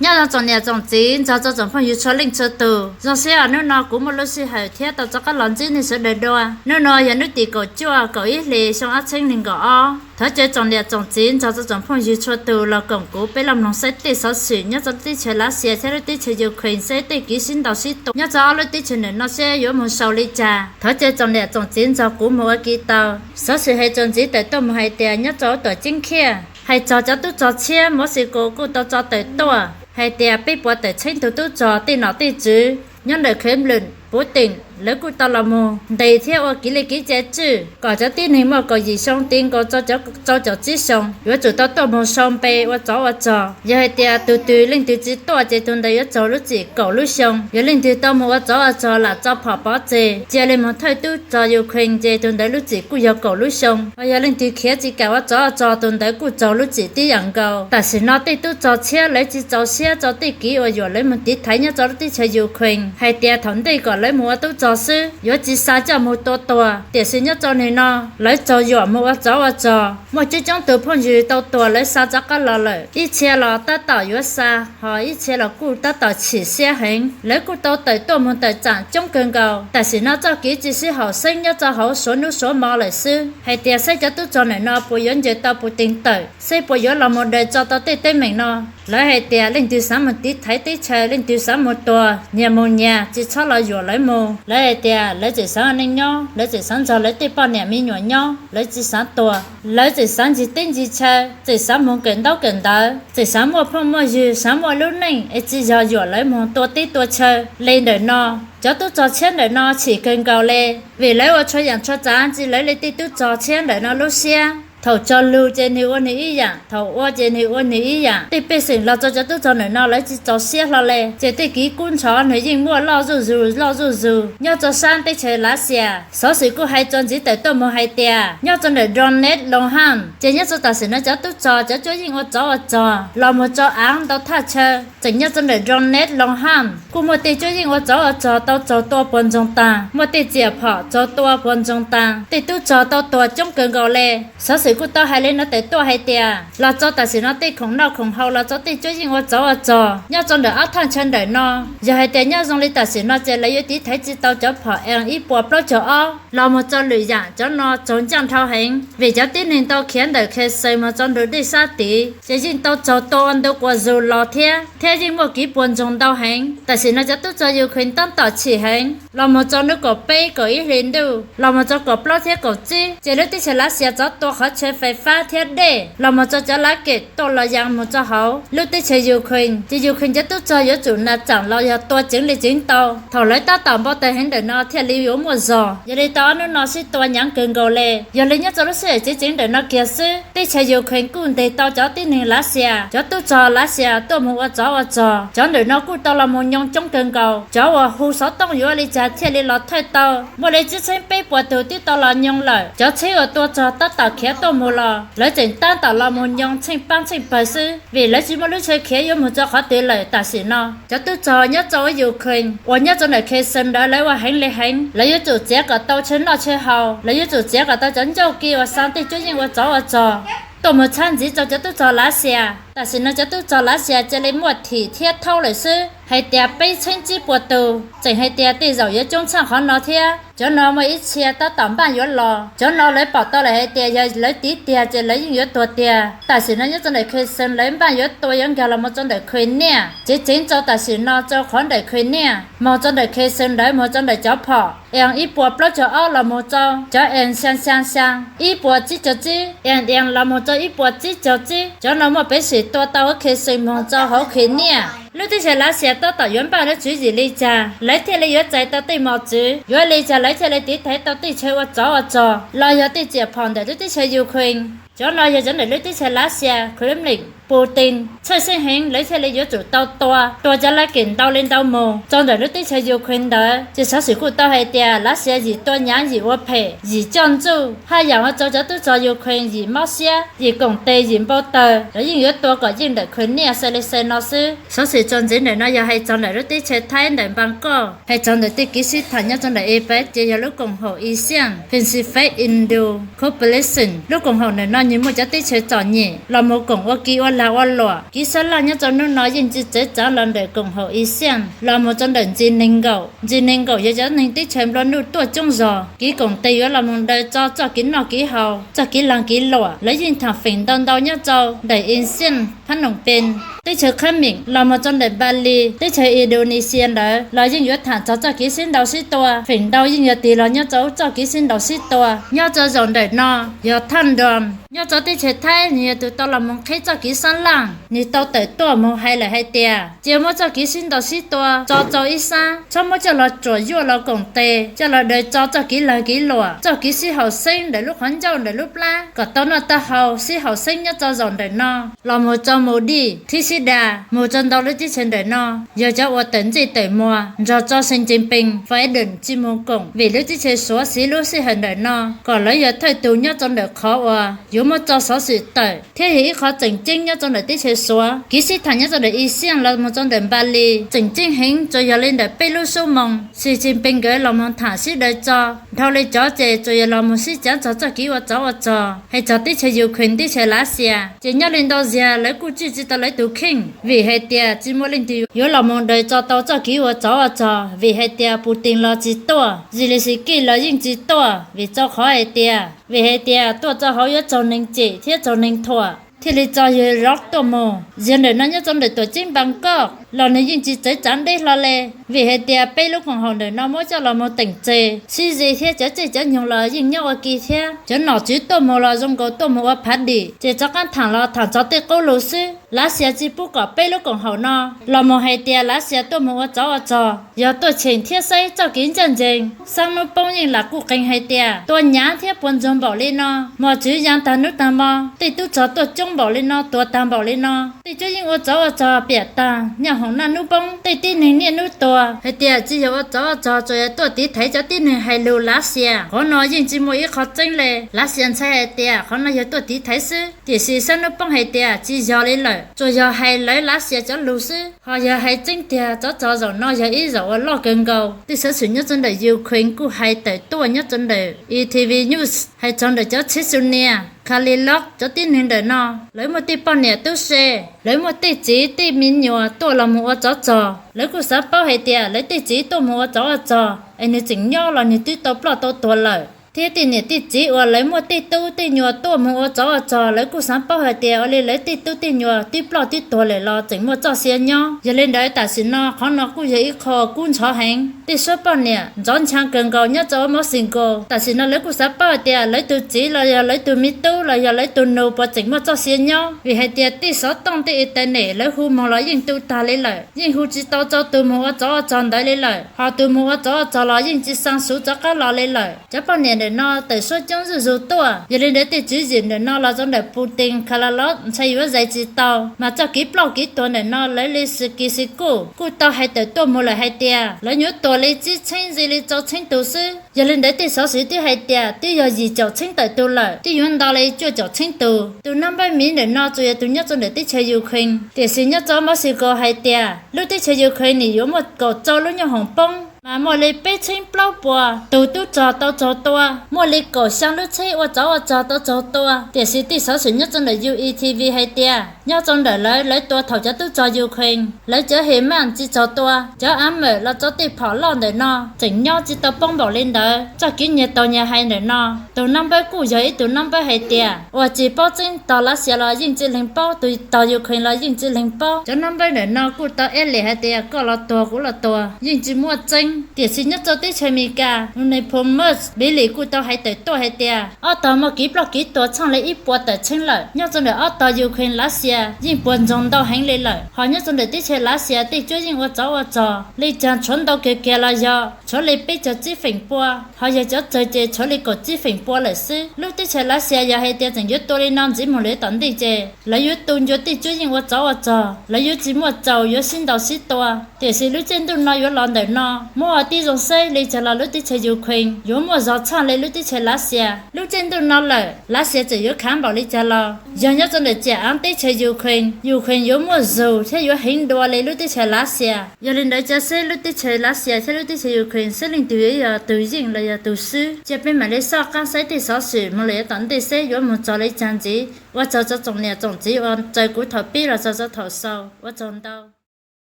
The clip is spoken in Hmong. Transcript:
Nyob zoo tsoom niam tsoom txiv nrog rau tsoom phooj ywg txhua leej txhua tus, zoo siab hnub no kuv muaj lub sij hawm thiab tau rov qab los ntsib nej sawv daws dua. Hnub no yog hnub tim kaum cuaj kaum ib hlis xyoo ob txhiab nees nkaum ob. Thov caw tsoom niam tsoom txiv nrog rau tsoom phooj ywg txhua tus los koom kuv peb los mloog saib tej xov xwm nyob rau teb chaws Lav Xias thiab lub teb chaws Ukraine, saib tej kev sib ntaus sib tua nyob rau ob lub teb chaws ntawm no seb yuav mus xaus li cas. Thov caw tsoom niam tsoom txiv nrog kuv mus ua ke tau. Xov xwm hais txuas ntxiv tawm tuaj mus hais tias nyob rau tuam ceeb Kyiv hais txog cov tub rog tshiab Mexiko kuj tau tso tawm tuaj hais tias peb puas tawm tsheeb tug tub rog tej nom tej tswv nyob ntawm Kremlin, Putin, lawv kuj tau los mus ntes thiab ua kev li kev cai tswj kom cov tib neeg muaj kaum yim xyoo ti nkaus rau caum tsib xyoo yuav tsum tau tuaj mus sau npe ua tsov ua rog. Yog hais tias tus twg leej twg tsis tuaj ces tus ntawd yuav raug lub txim kaum lub xyoo. Yog leej twg tau mus ua tsov ua rog lam tso phom pov tseg cia li mus thawj tub rog Ukraine ces tus ntawd lub txim kuj yog kaum lub xyoo. Ho yog leej twg khiav tsis kam ua tsov ua rog tus ntawd kuj raug lub txim tib yam nkaus. Tam sim no tej tub rog tshiab lawv tsis txaus siab rau tej kev uas yuam lawv mus tiv thaiv nyob rau lub teb chaws Ukraine hais tias thaum ntej kom lawv mus ua tub rog xwb yuav tsis xa coj mus tua tuag, tiam sis nyob rau nim no lawv raug yuam mus ua tsov ua rog. Muaj coob coob tus phooj ywg tau tuag lawv xa rov qab los lawm, ib txhia los tab tom yuav xa, ho ib txhia los kuj tab tom chim siab heev. Lawv kuj tau tawm tuaj mus tawm tsam coob kawg nkaus. Tam sim no txoj kev tsis sib haum xeeb nyob rau hauv suav hnub suav hmo lawm xwb, hais tias saib cov tub rog ntawm no puas yuav ncaws tau Putin tawm, saib puas yuav los mus daws tso tau tej teeb meem no. Lawv hais tias leej twg xav mus tiv thaiv teb chaws, leej twg xav mus tuag, nyias mus nyias, tsis txhob los yuam lawv mus. Lawv hais tias lawv tseem xav ua neej nyob, lawv tseem xav nrog lawv tej poj niam me nyuam nyob, lawv tsis xav tuag. Lawv tseem xav ntsig teb ntsig chaw, tseem xav mus kawm ntaub kawm ntawv, tseem xav muaj phooj muaj ywg, xav muaj lub neej es tsis yog yuam lawv mus tua teb tua chaw li ntawm no. Cov tub rog tshiab ntawm no chim kawg nkaus li, vim lawv ua tshua yaam tshua tsav ntsis lawv li tej tub rog tshiab ntawm no lub siab. Thaum tso lug ces nwg ua nwg ib yaam, thaum ua ces nwg ua nwg ib yaam. Tej pej xeem los rau cov tub rog ntawm no lawv tsis txaus siab hlo li, ces tej kev kub ntxhov nwg yeej muaj loj zuj zus loj zuj zus nyob rau sab teb chaws Lav Xias. Xov xwm kuj hais txuas ntxiv tawm tuaj mus hais tias nyob rau ntawm Donetsk, Luhansk ces nyob rau tam sim no cov tub rog cov cuab yeej ua tsov ua rog los mus rau aav ntau thaj chaw tseem nyob rau ntawm Donetsk, Luhansk kuj muaj tej cuab yeej ua tsov ua rog tau raug tua puas ntsoog taag, muaj tej txiam phom raug tua puas ntsoog taag, tej tub rog tau tuag coob kawg nkaus li. Xov xwm kuj tau hais li no tawm tuaj hais tias los rau tam sim no tej khoom noj khoom haus los rau tej cuab yeej ua tsov ua rog nyob rau ntawm ob thaj chaw ntawm no. Yog hais tias nyob zoo li tam sim no ces lawv yuav tiv thaiv tsis tau cov phom ees ib puas plaub caug ob los mus rau lwm yaam, cov no raug ncaaj dhau heev vim cov tib neeg tau khiav ntawm Kherson mus rau ntug dej sab tid ces yeej tau raug tua ua ntu quas zus los thiab, thiab yeej muaj kev puas ntsoog ntau heev. Tam sim no cov tub rog Ukraine tab tom chim heev los mus rau hnub kaum peb kaum ib hli ntuj los mus rau kaum plaub thiab kaum tsib ces lub teb chaws Lav Xias txawm tua qhov chaw fais fab thiab dej los mus rau cov lav kem tuaj los yaa mus rau hauv lub teb chaws Ukraine ces Ukraine cov tub rog yuav tsum nas tsaam los yog tua ceev li ceev tau. Thaum lawv tab tom npau taws heev ntawm no thiaj li yuav muaj zog, yog li tau ob hnub no sib tua nyaav kawg nkaus li. Yog li nyob rau lub sij hawm ceev ceev ntawm no kiag xwb, teb chaws Ukraine kuj ntes tau cov tib neeg Lav Xias, cov tub rog Lav Xias tuaj mus ua tsov ua rog. Cov ntawm no kuj tau los mus nyoo coob kawg nkaus. Cov uas hu xov tooj yuav ua li cas thiaj li los thawj tau, muaj li tsib txheeb peb puas tug twb tau los nyoo lawm. Cov tsheb uas tua rog tab tom khiav tuaj mus los lawv tseem tab tom los mus nyoo tsheej paab tsheej pawg xwb, vim lawv tsis muaj lub chaw khiav yuav mus rau qhov twg lawm. Tam sim no cov tub rog nyob rau Ukraine uas nyob rau ntawm Kherson ntawd lawv ua heev li heev, lawv yuav tsum txiav kom tau chaw noj chaw haus, lawv yuav tsum txiav kom tau cov ncauj ke uas xa tej cuab yeej ua tsov ua rog tuaj mus txhab ntxiv rau cov tub rog Lav Xias. Tam sim no cov tub rog Lav Xias cia li muaj thim thiab thaub lawm xwb, hais tias peb txheeb tsib puas tug, tseem hais tias tej zaum yuav coob tshaj qhov no thiab. Cov no muaj ib txhia tab tom npaaj yuav los, cov no lawv pom tau lawm hais tias yog lawv tiv tiag ces lawv yeej yuav tuag tiag. Tam sim no nyob rau ntawm Kherson lawv npaaj yuav tua yuav nkag los mus rau ntawm Crimea, ceev ceev rau tam sim no rau qhov ntawm Crimea moog rau ntawm Kherson ntawd moog rau ntawm cov phom ees ib puas plaub caug ob los mus rau cov ees xyaa xyaa xyaa, ib puas tsib caug tsib, ees ees los mus rau ib puas tsib caug tsib. Cov no muaj peev xwm tua tau Kherson moog rau hauv Crimea. Lub teb chaws Lav Xias tab tom yuav npaj lub tswv yim li cas lawv thiaj li yuav txais tau tej mos txwv, yuav li cas lawv thiaj li tiv thaiv tau tej chaw ua tsov ua rog los yog tej tsiam phom ntawm lub teb chaws Ukraine. Cov no yog cov ntawm lub teb chaws Lav Xias, Kremlin, Putin txhawj xeeb heev lawv thiaj li yuav tsum tau tua, tua cov lav kem ntau li ntau mus rau ntawm lub teb chaws Ukraine ntawd. Ces xov xwm kuj tau hais tias Lav Xias yim tua nyaav, yim ua phem, yim coj ntsuj, haj yam ua rau cov tub rog Ukraine yim mob siab, yim koom tes, yim npau taws, lawv yeej yuav tua kom yeej ntawm Crimea xwb li xwb no xwb. Xov xwm txuas ntxiv ntawm no yog hais txog ntawm lub teb chaws Thaib ntawm Npab Koj, hais txog ntawm tej kev sib tham nyob rau ntawm APEC ces yog lub koom haum ASEAN Pacific Indo Cooperation. Lub koom haum ntawm no nws muaj cov teb chaws txom nyem los mus koom ua ke ua lag ua luam. Kev sab laj nyob rau hnub no yeej tsis txawv txav los ntawm koom haum Asian los mus rau ntawm ntsis nees nkaum. Ntsis nees nkaum yog cov neeg teb chaws nplua nuj tuaj coob zog. Kev koom tes yuav los mus daws tso txoj kev noj kev haus, txoj kev lag kev luam, lawv yeej tham feem ntau ntau nyob rau ntawm Asian, Phnom Penh, teb chaws Khab Meem los mus rau ntawm Bali, teb chaws Indonesia ntawd los yeej yuav tham txog txoj kev sib ntaus sib tua. Feem ntau yeej yog tig los nyob rau txoj kev sib ntaus sib tua nyob rau zaum ntawm no. Yog Thaj Nroos nyob rau teb chaws Thaib nws yog tus tau los mus qhib txoj kev sab laj, nws tau tawm tuaj mus hais lawm hais tias cia muab txoj kev sib ntaus sib tua tso rau ib sab, txhob muab coj los tsuam yuaj los koom tes, coj los daws tso txoj kev lag kev luam, txoj kev sib haum xeeb ntawm lub qhov ncauj ntawm lub plab kom tau noj tau haus, sib haum xeeb nyob rau zaum ntawm no los mus rau Maldives, Thib Sib Das, mus rau ntau lub teb chaws ntawm no yog cov uas tawm ntsej tawm muag nrog rau Xi Jinping, Biden tsis mus koom vim lub teb chaws Suav siv lub sij hawm ntawm no kom lawv yog thawj tug nyob rau ntawm qhov uas yuav muab rau xov xwm tawm thiab yog ib qhov tseem ceeb nyob rau ntawm teb chaws Suav. Kev sib tham nyob rau ntawm Asian los mus rau ntawm Bali tseem ceeb heev, tsuas yog li ntawm peb lub xub moos Xi Jinping nkawd los mus tham sib daws tso. Dhau li cov ces tsuas yog los mus sib cav txog txoj kev ua tsov ua rog hais txog teb chaws Ukraine teb chaws Lav Xias. Ces nyob li ntau zaus lawv kuj tswj tsis tau lawv tus kheej vim hais tias tsis muaj leej twg yuav los mus daws tso tau txoj kev ua tsov ua rog vim hais tias Putin los tsis tuaj, Zelensky los yeej tsis tuaj vim rau qhov hais tias, vim hais tias tuaj rau hauv yuav raug neeg cem thiab raug neeg thuam thiaj li tso yawg Lavrov tuaj mus. Yog ntawm no nyob rau ntawm tuam ceeb Bangkok los nws yeej tsis txawv txav deb hlo li vim hais tias peb lub koom haum ntawm no muab coj los mus teem tseg, sib ze thiab cov cej cov nyoog los yeej nyob ua ke thiab. Cov nom tswv tuaj mus los zoo nkaus tuaj mus ua phav dim, ces rov qab tham los tham txog tej qub lus xwb. Lav Xias tsis pub kom peb lub koom haum no los mus hais tias Lav Xias tuaj mus ua tsov ua rog, yog tuaj cheem thiab saib txoj kev ncaj ncees. Xab hnub poob yeej lam kuj qees hais tias tua nyav thiab puas ntsoog npaum li no, mos txwv ya tag hnub tag hmo, tej tub rog tuaj coob npaum li no, tuag tag npaum li no. Tej cuab yeej ua tsov ua rog piam tag, nyaj hoom naj hnub poob, tej tib neeg niaj hnub tuag. Hais tias tsis yog ua tsov ua rog, tsuas yog tuaj tiv thaiv cov tib neeg hais lus Lav Xias. Qhov no yeej tsis muaj ib qho tseeb li. Lav Xias ntshai hais tias qhov no yog tuaj tiv thaiv xwb, tiam sis xab hnub poob hais tias tsis yog li lawm, tsuas yog hais lawv Lav Xias cov lus xwb. Ho yog hais tseeb tiag, tsov rog zaum no yog ib zaum uas loj kawg nkaus. Tej xov xwm nyob rau ntawm Ukraine kuj hais tawm tuaj nyob rau ntawm E T V News hais txog ntawm cov Chechnya, Kalmyk cov tib neeg ntawm no, lawv muaj tej poj niam tub se, lawv muaj tej txiv tej me nyuam tuaj los mus ua tsov rog. Lawv kuj xav paub hais tias lawv tej txiv tuaj mus ua tsov ua rog es nws tseem nyob los nws twb tau ploj tau tuag lawm, thiab tej niam tej txiv uas lawv muaj tej tub tej nyuam tuaj mus ua tsov ua rog, lawv kuj xav paub hais tias ua li lawv tej tub tej nyuam twb ploj twb tuag lawm los tseem muaj txoj sia nyob. Yog li ntawd tam sim no qhov no kuj yog ib qho kub ntxhov heev. Tej suab poj niam ntxhov ntsha kawg nkaus nyob rau Mexico, tam sim no lawv kuj xav paub hais tias lawv tus txiv los yog lawv tus me tub los yog lawv tus nus puas tseem muaj txoj sia nyob, vim hais tias tej xov tooj tej internet lawv hu moog los yeej tu tag li lawm, yeej hu tsis tau rau tus mus ua tsov ua rog ntawd li lawm. Ho tus mus ua tsov ua rog los yeej tsis xa xuv rov qab los li lawm. Cov poj niam ntawm no tawm suab coob zuj zus tuaj, yog li ntawd tej tswv yim ntawm no los rau ntawm Putin, Kalmyk ntshai yuav zais tsis tau. Mas txoj kev ploj kev tuag ntawm no lawv li Sisku kuj tau hais tawm tuaj mus lawm hais tias lawv nyuam qhuav tuag li tsib txheeb ze li rau txheeb tus xwb. Yog li ntawd tej xov xwm twb hais tias twb yog yim caum txheeb tawm tus lawm, twb yuav nto li cuaj caum txheeb tus. Tus nab npawb miv ntawm no tsuas yog tus nyob rau ntawm teb chaws Ukraine, tiam sis nyob rau Mexico hais tias lub teb chaws Ukraine nim yuav muaj kaum rau lub nyoob hoom poob, mas muaj li peb txheeb plaub puas tus tub rog tau raug tua, muaj li kaum xyaa lub tsheb ua tsov ua rog tau raug tua. Tiam sis tej xov xwm nyob rau ntawm U E T V hais tias nyob rau ntawm lawv, lawv tua thaum cov tub rog Ukraine, lawv cov HIMARS tsis raug tua, cov HIMARS los rau tej phom loj ntawm no tseem nyob tsis tau poob npaum li ntawd. Txoj kev nyias taug nyias hais ntawm no, tus nab npawb kuj yog ib tug nab npawb hais tias uas tsis paub tseeb, tog Lav Xias los yeej tsis lees paub, tus tog Ukraine los yeej tsis lees paub. Cov nab npawb ntawm no kuj tau eb lim hais tias koj los tuag kuv los tuag, yeej tsis muaj tseeb. Tiam sis nyob rau teb chaws Amelikas, Noney Phom Mers Billy kuj tau hais tawm tuaj hais tias ob tog muaj kev ploj kev tuag txheej li ib puas tawm txheeb lawm. Nyob rau ntawm ob tog Ukraine Lav Xias yeej puas ntsoog ntau heev li lawm. Ho nyob rau ntawm teb chaws Lav Xias tej cuab yeej ua tsov ua rog li cas tshuav ntau kiag kiag los yog tshuav li peb caug tsib feem pua, ho yog cov tsawg ces tshuav li kaum tsib feem pua lawm xwb. Lub teb chaws Lav Xias yog hais tias tseem yuav tua li no ntxiv mus lawm tom ntej ces lawv yuav tu ncua tej cuab yeej ua tsov ua rog, lawv yuav tsis muaj txaus yuav sib ntaus sib tua. Tiam sis lub caij ntuj no yuav los ntawm no, muab ua tib zoo saib li cas los lub teb chaws Ukraine yuav muaj zog tshaj li lub teb chaws Lav Xias. Lub caij ntuj no lawm, Lav Xias tseem yuav khav npaum li cas los yog nyob rau ntawm ciam av teb chaws Ukraine, Ukraine yuav muaj zug thiab yuav heev dua li lub teb chaws Lav Xias. Yog li ntawd cia seb lub teb chaws Lav Xias thiab lub teb chaws Ukraine seb leej twg yuav yog tus yeej los yog tus swb. Cia peb mam li soj qab saib tej xov xwm mus lawm yav tom ntej seb yuav mus txog li cas ntxiv. Ua tsaug rau tsoom niam tsoom txiv uas txais kuv thaum pib los txog rau thaum xaus. Ua tsaug ntau.